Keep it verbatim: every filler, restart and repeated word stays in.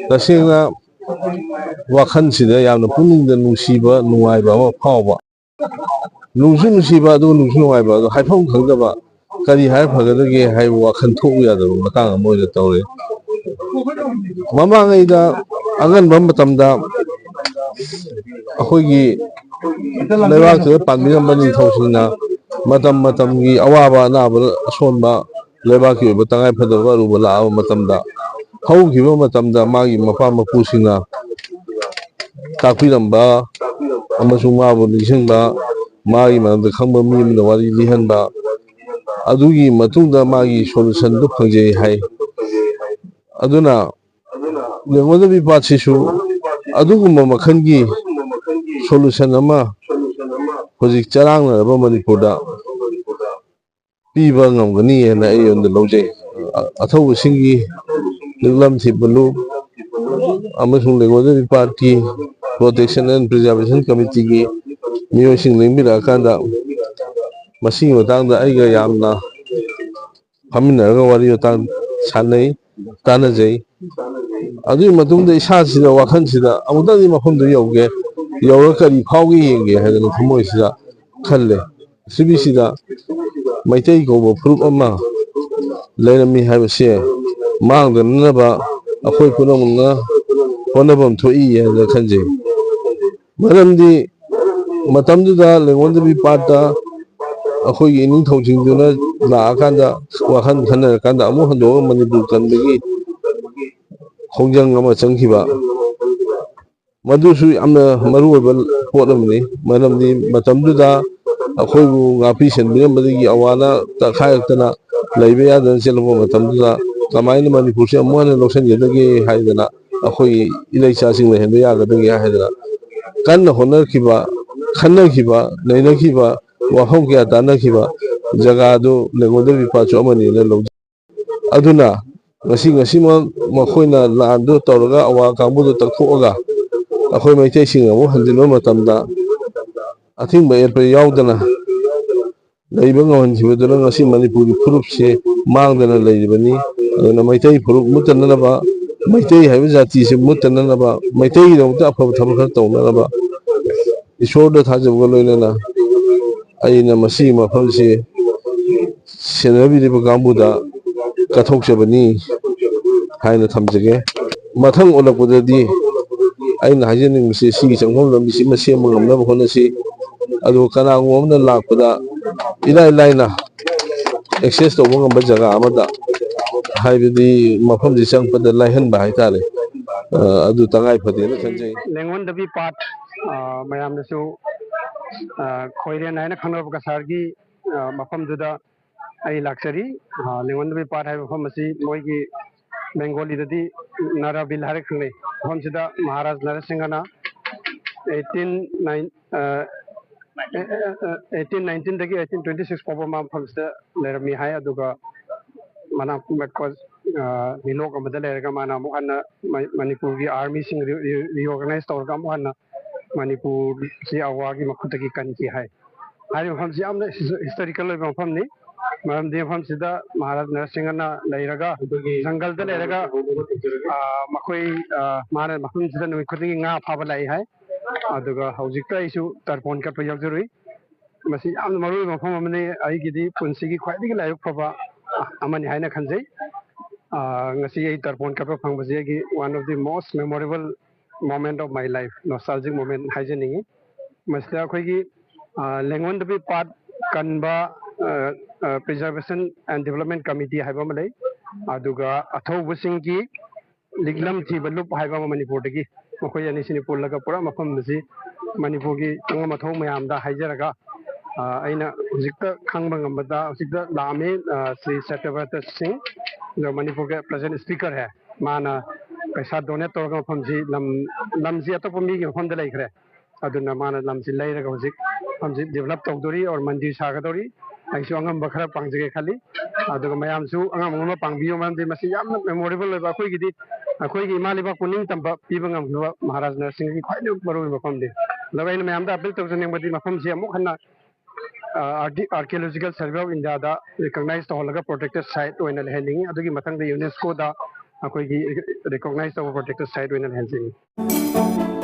ꯇꯁꯦꯡꯅ ꯋꯥꯈꯜꯁꯤꯗ ꯌꯥꯝꯅ ꯄꯨꯛꯅꯤꯡꯗ ꯅꯨꯡꯁꯤꯕ, ꯅꯨꯡꯉꯥꯏꯕ ꯑꯃ ꯐꯥꯎꯕ꯫ ꯅꯨꯡꯁꯨ ꯅꯨꯡꯁꯤꯕ, ꯑꯗꯨꯒ ꯅꯨꯡꯁꯨ ꯅꯨꯡꯉꯥꯏꯕ, ꯑꯗꯣ ꯍꯥꯏꯐꯝ ꯈꯪꯗꯕ, ꯀꯔꯤ ꯍꯥꯏꯔ ꯐꯒꯗꯒꯦ ꯍꯥꯏꯕ ꯋꯥꯈꯜ ꯊꯣꯛꯎ ꯌꯥꯗꯕ ꯃꯇꯥꯡ ꯑꯃ ꯑꯣꯏꯅ ꯇꯧꯔꯦ꯫ ꯃꯃꯥꯡꯉꯩꯗ ꯑꯉꯟꯕ ꯃꯇꯝꯗ ꯑꯩꯈꯣꯏꯒꯤ ꯂꯩꯕꯥꯛꯇꯨꯗ ꯄꯥꯟꯕꯤꯔꯝꯕ ꯅꯤꯡꯊꯧꯁꯤꯡꯅ ꯃꯇꯝ ꯃꯇꯝꯒꯤ ꯑꯋꯥꯕ ꯑꯅꯥꯕ ꯑꯁꯣꯟꯕ, ꯂꯩꯕꯥꯛꯀꯤ ꯑꯣꯏꯕ ꯇꯉꯥꯏꯐꯗꯕ ꯑꯔꯨꯕ ꯂꯥꯛꯑꯕ ꯃꯇꯝꯗ, ꯍꯧꯈꯤꯕ ꯃꯇꯝꯗ ꯃꯥꯒꯤ ꯃꯄꯥ ꯃꯄꯨꯁꯤꯡꯅ ꯇꯥꯛꯄꯤꯔꯝꯕ ꯑꯃꯁꯨꯡ ꯃꯥꯕꯨ ꯅꯤꯡꯁꯤꯡꯕ, ꯃꯥꯒꯤ ꯃꯔꯝꯗ ꯈꯪꯕ ꯃꯤ ꯑꯃꯅ ꯋꯥꯔꯤ ꯂꯤꯍꯟꯕ, ꯑꯗꯨꯒꯤ ꯃꯇꯨꯡꯗ ꯃꯥꯒꯤ ꯁꯣꯂꯨꯁꯟꯗꯨ ꯐꯪꯖꯩ ꯍꯥꯏ꯫ ꯑꯗꯨꯅ ꯂꯦꯡꯒꯣꯜꯗꯕꯤ ꯄꯥꯠꯁꯤꯁꯨ ꯑꯗꯨꯒꯨꯝꯕ ꯃꯈꯜꯒꯤ ꯁꯣꯂꯨꯁꯟ ꯑꯃ ꯍꯧꯖꯤꯛ ꯆꯔꯥꯡꯅꯔꯕ ꯃꯅꯤꯄꯨꯔꯗ ꯄꯤꯕ ꯉꯝꯒꯅꯤ ꯍꯥꯏꯅ ꯑꯩ ꯑꯩꯉꯣꯟꯗ ꯂꯧꯖꯩ꯫ ꯑ-, ꯑꯊꯧꯕꯁꯤꯡꯒꯤ ꯂꯤꯛꯂꯝ ꯊꯤꯕ ꯂꯨꯞ ꯑꯃꯁꯨꯡ ꯂꯦꯡꯒꯣꯜꯗꯕꯤ ꯄꯥꯠꯀꯤ Protection and Preservation Committeeꯒꯤ ꯃꯤꯑꯣꯏꯁꯤꯡ ꯂꯦꯡꯕꯤꯔꯛꯑꯀꯥꯟꯗ ꯃꯁꯤꯒꯤ ꯃꯇꯥꯡꯗ ꯑꯩꯒ ꯌꯥꯝꯅ ꯐꯝꯃꯤꯟꯅꯔꯒ ꯋꯥꯔꯤ ꯋꯥꯇꯥꯏ ꯁꯥꯟꯅꯩ, ꯇꯥꯟꯅꯖꯩ꯫ ꯑꯗꯨꯒꯤ ꯃꯇꯨꯡꯗ ꯏꯁꯥꯁꯤꯗ, ꯋꯥꯈꯜꯁꯤꯗ ꯑꯃꯨꯛꯇꯪꯗꯤ ꯃꯐꯝꯗꯨ ꯌꯧꯒꯦ, ꯌꯧꯔꯒ ꯀꯔꯤ ꯐꯥꯎꯒꯦ ꯌꯦꯡꯒꯦ ꯍꯥꯏꯗꯅ ꯊꯃꯣꯏꯁꯤꯗ ꯈꯜꯂꯦ꯫ ꯄ꯭ꯔꯤꯊꯤꯕꯤꯁꯤꯗ ꯃꯩꯇꯩ ꯀꯧꯕ ꯐꯨꯔꯨꯞ ꯑꯃ ꯂꯩꯔꯝꯃꯤ ꯍꯥꯏꯕꯁꯦ ꯃꯥꯡꯗꯅꯅꯕ ꯑꯩꯈꯣꯏ ꯄꯨꯝꯅꯃꯛꯅ ꯍꯣꯠꯅꯐꯝ ꯊꯣꯛꯏ ꯍꯥꯏꯅ ꯈꯟꯖꯩ꯫ ꯃꯔꯝꯗꯤ ꯃꯇꯝꯗꯨꯗ ꯂꯦꯡꯒꯣꯜꯗꯕꯤ ꯄꯥꯠꯇ ꯑꯩꯈꯣꯏꯒꯤ ꯏꯅꯤꯡꯊꯧꯁꯤꯡꯗꯨꯅ ꯂꯥꯛꯑꯀꯥꯟꯗ, ꯋꯥꯈꯜ ꯈꯟꯅꯔꯀꯥꯟꯗ ꯑꯃꯨꯛ ꯍꯟꯗꯣꯛꯑꯒ ꯃꯅꯤꯄꯨꯔ ꯀꯟꯕꯒꯤ ꯈꯣꯡꯖꯪ ꯑꯃ ꯆꯪꯈꯤꯕ, ꯃꯗꯨꯁꯨ ꯌꯥꯝꯅ ꯃꯔꯨꯑꯣꯏꯕ ꯄꯣꯠ ꯑꯃꯅꯤ꯫ ꯃꯔꯝꯗꯤ ꯃꯇꯝꯗꯨꯗ ꯑꯩꯈꯣꯏꯕꯨ ꯉꯥꯛꯄꯤ ꯁꯦꯟꯕꯤꯔꯝꯕꯗꯒꯤ ꯑꯋꯥꯅ ꯇꯛꯈꯥꯏꯔꯛꯇꯅ ꯂꯩꯕ ꯌꯥꯗꯅ ꯆꯦꯜꯂꯛꯄ ꯃꯇꯝꯗꯨꯗ ꯀꯃꯥꯏꯅ ꯃꯅꯤꯄꯨꯔꯁꯤ ꯑꯃꯨꯛ ꯍꯟꯅ ꯂꯧꯁꯤꯟꯒꯗꯒꯦ ꯍꯥꯏꯗꯅ, ꯑꯩꯈꯣꯏꯒꯤ ꯏꯔꯩꯆꯥꯁꯤꯡ ꯂꯩꯍꯟꯕ ꯌꯥꯒꯗꯒꯦ ꯍꯥꯏꯗꯅ ꯀꯟꯅ ꯍꯣꯠꯅꯈꯤꯕ, ꯈꯟꯅꯈꯤꯕ, ꯅꯩꯅꯈꯤꯕ, ꯋꯥꯐꯝ ꯀꯌꯥ ꯇꯥꯟꯅꯈꯤꯕ ꯖꯒꯥꯗꯨ ꯂꯦꯡꯒꯣꯜꯗꯕꯤ ꯄꯥꯠꯁꯨ ꯑꯃꯅꯤꯅ ꯂꯧꯖꯩ꯫ ꯑꯗꯨꯅ ꯉꯁꯤ, ꯉꯁꯤꯃꯛ ꯃꯈꯣꯏꯅ ꯂꯥꯟꯗꯨ ꯇꯧꯔꯒ ꯑꯋꯥ ꯀꯥꯡꯕꯨꯗꯨ ꯇꯛꯊꯣꯛꯑꯒ ꯑꯩꯈꯣꯏ ꯃꯩꯇꯩꯁꯤꯡ ꯑꯃꯨꯛ ꯍꯟꯖꯤꯟꯕ ꯃꯇꯝꯗ ꯑꯊꯤꯡꯕ ꯑꯦꯠꯄ ꯌꯥꯎꯗꯅ ꯂꯩꯕ ꯉꯝꯍꯟꯈꯤꯕꯗꯨꯅ ꯉꯁꯤ ꯃꯅꯤꯄꯨꯔꯒꯤ ꯐꯨꯔꯨꯞꯁꯦ ꯃꯥꯡꯗꯅ ꯂꯩꯔꯤꯕꯅꯤ꯫ ꯑꯗꯨꯅ ꯃꯩꯇꯩ ꯐꯨꯔꯨꯞ ꯃꯨꯠꯇꯅꯅꯕ ꯃꯩꯇꯩ ꯍꯥꯏꯕ ꯖꯥꯇꯤꯁꯦ ꯃꯨꯠꯇꯅꯅꯕ, ꯃꯩꯇꯩꯒꯤꯗꯃꯛꯇ ꯑꯐꯕ ꯊꯕꯛ ꯈꯔ ꯇꯧꯅꯅꯕ ꯏꯁꯣꯔꯗ ꯊꯥꯖꯕꯒ ꯂꯣꯏꯅꯅ ꯑꯩꯅ ꯃꯁꯤꯒꯤ ꯃꯐꯝꯁꯤ ꯁꯦꯟꯅꯕꯤꯔꯤꯕ ꯀꯥꯡꯕꯨꯗ ꯀꯠꯊꯣꯛꯆꯕꯅꯤ ꯍꯥꯏꯅ ꯊꯝꯖꯒꯦ꯫ ꯃꯊꯪ ꯑꯣꯜꯂꯛꯄꯗꯗꯤ ꯑꯩꯅ ꯍꯥꯏꯖꯅꯤꯡꯕꯁꯤ ꯁꯤꯒꯤ ꯆꯪꯐꯝ ꯂꯝꯕꯤꯁꯤꯃ ꯁꯦꯝꯕ ꯉꯝꯅꯕ ꯍꯣꯠꯅꯁꯤ꯫ ꯑꯗꯨꯒ ꯀꯅꯥꯒꯨꯝꯕ ꯑꯃꯅ ꯂꯥꯛꯄꯗ ꯏꯔꯥꯏ ꯂꯥꯏꯅ access ꯇꯧꯕ ꯉꯝꯕ ꯖꯒꯥ ꯑꯃꯗ, ꯍꯥꯏꯕꯗꯤ ꯃꯐꯝꯁꯤ ꯆꯪꯉꯛꯄꯗ ꯂꯥꯏꯍꯟꯕ ꯍꯥꯏꯇꯥꯔꯦ, ꯑ, ꯑꯗꯨ ꯇꯉꯥꯏ ꯐꯗꯦꯅ ꯈꯟꯖꯩ꯫ ꯂꯦꯡꯉꯣꯟꯗꯕꯤ ꯄꯥꯠ, ꯑ, ꯃꯌꯥꯝꯅꯁꯨ, ꯑ, ꯈꯣꯏꯔꯦꯟ ꯍꯥꯏꯅ ꯈꯪꯅꯕ ꯀꯁꯥꯔꯒꯤ, ꯑ, ꯃꯐꯝꯗꯨꯗ ꯑꯩ ꯂꯥꯛꯆꯔꯤ꯫ ꯑ, ꯂꯦꯡꯉꯣꯟꯗꯕꯤ ꯄꯥꯠ ꯍꯥꯏꯕ ꯃꯐꯝ ꯑꯁꯤ ꯃꯣꯏꯒꯤ ꯕꯦꯡꯒꯣꯂꯤꯗꯗꯤ ꯅꯔꯥꯕꯤꯜ ꯍꯥꯏꯔ ꯈꯪꯅꯩ꯫ ꯃꯐꯝꯁꯤꯗ ꯃꯍꯥꯔꯥꯖ ꯅꯔꯁꯤꯡꯍꯅ eighteen nine, ꯑ, eighteen nineteenꯗꯒꯤ eighteen twenty six ꯐꯥꯎꯕ ꯃꯥ ꯃꯐꯝꯁꯤꯗ ꯂꯩꯔꯝꯃꯤ ꯍꯥꯏ꯫ ꯑꯗꯨꯒ ꯃꯅꯥꯛ ꯅꯛꯄ, ꯑ, ꯍꯤꯂꯣꯛ ꯑꯃꯗ ꯂꯩꯔꯒ ꯃꯥꯅ ꯑꯃꯨꯛ ꯍꯟꯅ ꯃ-, ꯃꯅꯤꯄꯨꯔꯒꯤ armyꯁꯤꯡ re-, re-, reorganize ꯇꯧꯔꯒ ꯑꯃꯨꯛ ꯍꯟꯅ ꯃꯅꯤꯄꯨꯔꯁꯤ ꯑꯋꯥꯒꯤ ꯃꯈꯨꯠꯇꯒꯤ ꯀꯟꯈꯤ ꯍꯥꯏ꯫ ꯍꯥꯏꯔꯤꯕ ꯃꯐꯝꯁꯤ ꯌꯥꯝꯅ ꯍꯤꯁ-, historical ꯑꯣꯏꯕ ꯃꯐꯝꯅꯤ꯫ ꯃꯔꯝꯗꯤ ꯃꯐꯝꯁꯤꯗ ꯃꯍꯥꯔꯥꯖ ꯅꯔꯁꯤꯡꯍꯅ ꯂꯩꯔꯒ, ꯖꯪꯒꯜꯗ ꯂꯩꯔꯒ, ꯑ, ꯃꯈꯣꯏ, ꯑ, ꯃꯥꯅ ꯃꯐꯝꯁꯤꯗ ꯅꯨꯃꯤꯠ ꯈꯨꯗꯤꯡꯒꯤ ꯉꯥ ꯐꯥꯕ ꯂꯥꯛꯏ ꯍꯥꯏ꯫ ꯑꯗꯨꯒ ꯍꯧꯖꯤꯛꯇ ꯑꯩꯁꯨ ꯇꯔꯄꯣꯟ ꯀꯠꯄ ꯌꯥꯎꯖꯔꯨꯏ꯫ ꯃꯁꯤ ꯌꯥꯝꯅ ꯃꯔꯨꯑꯣꯏꯕ ꯃꯐꯝ ꯑꯃꯅꯤ꯫ ꯑꯩꯒꯤꯗꯤ ꯄꯨꯟꯁꯤꯒꯤ ꯈ꯭ꯋꯥꯏꯗꯒꯤ ꯂꯥꯏꯕꯛ ꯐꯕ ꯑꯃꯅꯤ ꯍꯥꯏꯅ ꯈꯟꯖꯩ꯫ ꯑ, ꯉꯁꯤ ꯑꯩ ꯇꯔꯄꯣꯟ ꯀꯠꯄ ꯐꯪꯕꯁꯤ ꯑꯩꯒꯤ one of the most memorable moment of my life, nostalgic moment ꯍꯥꯏꯖꯅꯤꯡꯉꯤ꯫ ꯃꯁꯤꯗ ꯑꯩꯈꯣꯏꯒꯤ, ꯑ, ꯂꯦꯡꯉꯣꯟꯗꯕꯤ ꯄꯥꯠ ꯀꯟꯕ, ꯑ, ꯑ, Preservation and Development Committee ꯍꯥꯏꯕ ꯑꯃ ꯂꯩ, ꯑꯗꯨꯒ ꯑꯊꯧꯕꯁꯤꯡꯒꯤ ꯂꯤꯛꯂꯝ ꯊꯤꯕ ꯂꯨꯞ ꯍꯥꯏꯕ ꯑꯃ ꯃꯅꯤꯄꯨꯔꯗꯒꯤ, ꯃꯈꯣꯏ ꯑꯅꯤꯁꯤꯅ ꯄꯨꯜꯂꯒ ꯄꯨꯔꯥ ꯃꯐꯝ ꯑꯁꯤ ꯃꯅꯤꯄꯨꯔꯒꯤ ꯑꯉꯝ ꯑꯊꯧ ꯃꯌꯥꯝꯗ ꯍꯥꯏꯖꯔꯒ, ꯑ, ꯑꯩꯅ ꯍꯧꯖꯤꯛꯇ ꯈꯪꯕ ꯉꯝꯕꯗ ꯍꯧꯖꯤꯛꯇ ꯂꯥꯛꯑꯝꯃꯤ, ꯑ, ꯁ꯭ꯔꯤ ꯁꯇ꯭ꯌꯕ꯭ꯔꯇ ꯁꯤꯡ, ꯑꯗꯣ ꯃꯅꯤꯄꯨꯔꯒꯤ present speaker ꯍꯦ, ꯃꯥꯅ ꯄꯩꯁꯥ donate ꯇꯧꯔꯒ ꯃꯐꯝꯁꯤ ꯂꯝ, ꯂꯝꯁꯤ ꯑꯇꯣꯞꯄ ꯃꯤꯒꯤ ꯃꯐꯝꯗ ꯂꯩꯈ꯭ꯔꯦ꯫ ꯑꯗꯨꯅ ꯃꯥꯅ ꯂꯝꯁꯤ ꯂꯩꯔꯒ ꯍꯧꯖꯤꯛ ꯃꯐꯝꯁꯤ develop ꯇꯧꯗꯣꯔꯤ, or ꯃꯟꯗꯤꯔ ꯁꯥꯒꯗꯧꯔꯤ꯫ ꯑꯩꯁꯨ ꯑꯉꯝꯕ ꯈꯔ ꯄꯥꯡꯖꯒꯦ ꯈꯜꯂꯤ꯫ ꯑꯗꯨꯒ ꯃꯌꯥꯝꯁꯨ ꯑꯉꯝ ꯑꯉꯝꯕ ꯄꯥꯡꯕꯤꯌꯨ, ꯃꯔꯝꯗꯤ ꯃꯁꯤ ꯌꯥꯝꯅ memorable ꯑꯣꯏꯕ, ꯑꯩꯈꯣꯏꯒꯤꯗꯤ, ꯑꯩꯈꯣꯏꯒꯤ ꯏꯃꯥ ꯂꯩꯕꯥꯛꯄꯨ ꯅꯤꯡꯇꯝꯕ ꯄꯤꯕ ꯉꯝꯈꯤꯕ ꯃꯍꯥꯔꯥꯖ ꯅꯔꯁꯤꯡꯒꯤ ꯈ꯭ꯋꯥꯏꯗꯒꯤ ꯃꯔꯨꯑꯣꯏꯕ ꯃꯐꯝꯅꯤ꯫ ꯑꯗꯨꯒ ꯑꯩꯅ ꯃꯌꯥꯝꯗ appeal ꯇꯧꯖꯅꯤꯡꯕꯗꯤ ꯃꯐꯝꯁꯤ ꯑꯃꯨꯛ ꯍꯟꯅ, ꯑ, Archae-, Archaeological Survey of Indiaꯗ recognize ꯇꯧꯍꯜꯂꯒ protected site ꯑꯣꯏꯅ ꯂꯩꯍꯟꯅꯤꯡꯉꯤ꯫ ꯑꯗꯨꯒꯤ ꯃꯊꯪꯗ UNESCOꯗ ꯑꯩꯈꯣꯏꯒꯤ ꯔꯤꯀꯣꯛꯅꯥꯏꯁ ꯇꯧꯕ ꯄ꯭ꯔꯣꯇꯦꯛꯇꯦꯠ ꯁꯥꯏꯠ ꯑꯣꯏꯅ ꯂꯩꯍꯟꯖꯅꯤꯡꯉꯤ꯫